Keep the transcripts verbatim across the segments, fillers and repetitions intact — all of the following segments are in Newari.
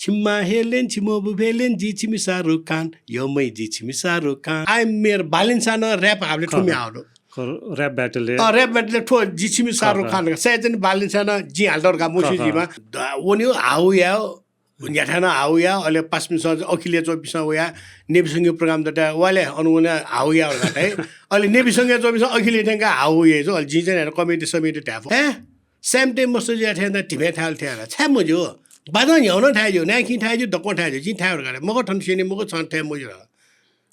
छिम्मा हेलेन, छिमो बु भेलेन, जि छिमि शाहरुख खान, यो मै जि छिमि शाहरुख खान। आइ मेर बालिन्सानं rap हाबले खः, ठुमि खः। आवलो। खः, rap battle-य्। अ, rap battle-य् थ्व जि छिमि खः, शाहरुख खः। खान। सयचन बालिन्सानं जि हालदर का मुसु खः, खः। जिमा। द-, वन्यो हाउ यायो, न्याथानं हाउ या, अले पासमिसं अखिले चोपिसं वया, नेबिसंगे program दता, वाले अनुगुण हाउ या वल गाताइ। अले नेबिसंगे चोपिसं अखिले थ्यंका हाउ या जो, अले जिं चाहिँ comedy समिति ध्याफु। ए? स्याम्टे मस्त जुया थें धिमे थाल थें ला। छाय् मज्यू। बादं न्ह्याउन थाय् ज्यू, नाय् खिं थाय् ज्यू, दक्वं थाय् ज्यू, जिं थाय् वल गाताइ। मखु थन स्यनी, मखु छन थाय् मज्यू ला।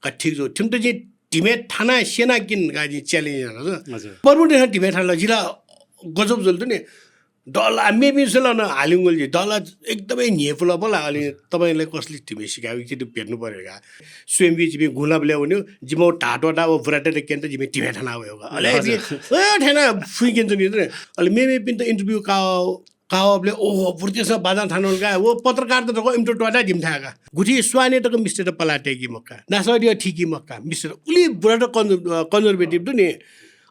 का ठीक ज्यू। थिमित जिं धिमे थाना स्यना किन का जिं challenge याना। हजुर। बर्मुटे थन धिमे थाना जिला गजब जुल त नि। दला मेबी सुलन हालिंगुल जि। दला एकदमै न्हेपुला बला। अलि हजुर। तपाईंलाई कसले धिमे सिकायो कि त भेट्नु पर्‍यो का। स्वयम्भी जिमि गुलाबले उन्यो, जिमो ढाटो दा व बुराटे केन्त जिमि धिमे थाना वयो का। अले हजुर। बि, ए, थेना फुइकेन्त नि त। अले मेमेपिन्त interview का कावबले, ओहो, बुर्तिसं बाजां थानोल का, वो पत्रकार त तक इमटो टोटा जिम थाय् का। गुथि स्वाने तक मिस्टर त पलाटे कि मक्का, नासरिया थिकी मक्का, मिस्टर उलि बुरा त कन्जर-, अ, conservative दु नि।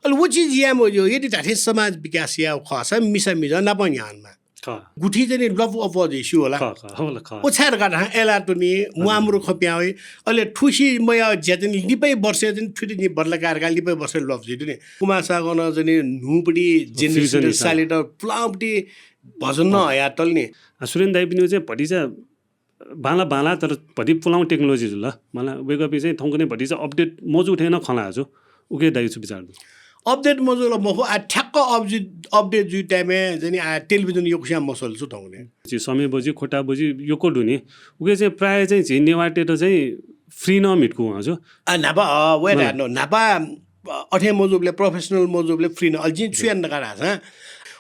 अले वो चिज याये मज्यू, यदि धाथे समाज विकास या खःसा मिसा मिजं नाप न्ह्यानमा। खः। गुथि चाहिँ नि love अपोज स्यू होला। खः, खः, होला, खः। ओ छाय् धकाः धां एला तुनि, हजुर। मुआमुरु खप्यावै, अले ठुसी मया ज्या चाहिँ नि लिपै वर्ष चाहिँ नि थुति नि बदलाकार का लिपै वर्ष love जुइ तुनि। कुमार सागरं चाहिँ नि न्हूपट्टि generation fusion हिसाब। साले त पुलांपट्टि भजन न हया तल नि। आ, सुरेन दाइपिनि चाहिँ भतिचा बांला बांला तर भति पुलां technology जुल। मला वेगपि चाहिँ थौंकने भतिचा update मजू थें न खला जु। उके दाइ छु विचार दु? Update मजू ल मखु, आ, ठ्याक्क update, update जुइ time-य् चाहिँ नि, आ, television यक्व स्यां मसल छु थौंकने। झी समय बजि, खोटा बजि यक्व दु नि। उके चाहिँ प्रायः चाहिँ झी नेवाःतेत चाहिँ free न मिटकु हँ जु। आ, न्हापा, अ, वय् मला। धाये न, न्हापा अथे मजूबलय्, professional मजूबलय् free न, अले जिं छु याना धकाः धाःसा,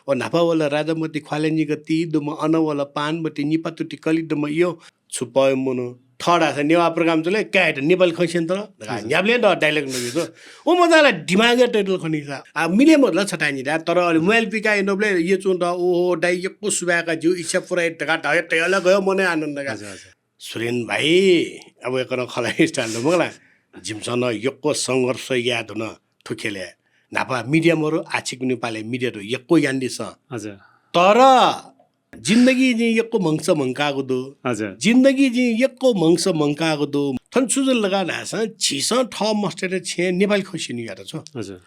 ओ न्हापा वल राजामति ख्वालय् निगः ति दुम्ह, अन वल पानमति निपातुति कलि दुम्ह, यो छु पय मनू। थः धाःसा नेवाः program चले, काय् त नेपाली खँ स्यन तर धकाः हजुर। न्ह्याबलें द dialogue नबियो। ओ मजा ला दिमागय् तइतल खनिसा। आ, मिले मजल छथाय् निदा, तर अले mobile पिकाः यंबलय् यचुं द, ओहो, दाइ यक्व सुभाय् का, जिगु इच्छा पुरा यात धकाः धया तयाला गयो मनय् आनन्द का। हजुर, हजुर। सुरेन भाइ, अब वय्‌कलं खला style दु मखु ला। जिमिसं नं यक्व संघर्ष याये धुन थुखेलय्। न्हापा media मरु, आः छिकपिनि पालय् media दु, यक्व यानादिसँ। हजुर। तर जिन्दगी जिं यक्व म्हगस म्हंकागु दु। हजुर। जिन्दगी जिं यक्व म्हगस म्हंकागु दु। थन छु जुल धकाः धाःसा झीसं थः मस्तय्‌त छेँ नेपाली खँ स्यने यात छु। हजुर।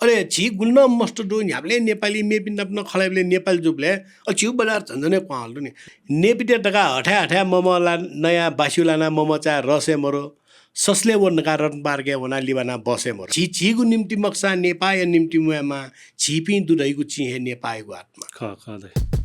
अले झी गुलि नं मस्त दु, न्ह्याबलें नेपाली, मेपिं नाप नं खँ ल्हाइबलय् नेपाली जूबलय्, अले झीगु बजार झन झन हे क्वहां वल नि। नेपित्या धकाः हथाय् हथाय् मम ला नयाः बास्यु लानाः मम चाय् रसय् मरु, ससलय् वने धकाः रत्न पार्कय् वनाः लिबानाः बसय् मरु। झी झीगु निम्ति मखुसां नेपाःया निम्ति म्वायेमाः, झीपिं दु धइगु चिं हे नेपाःयागु आत्मा। खः, खः दाइ।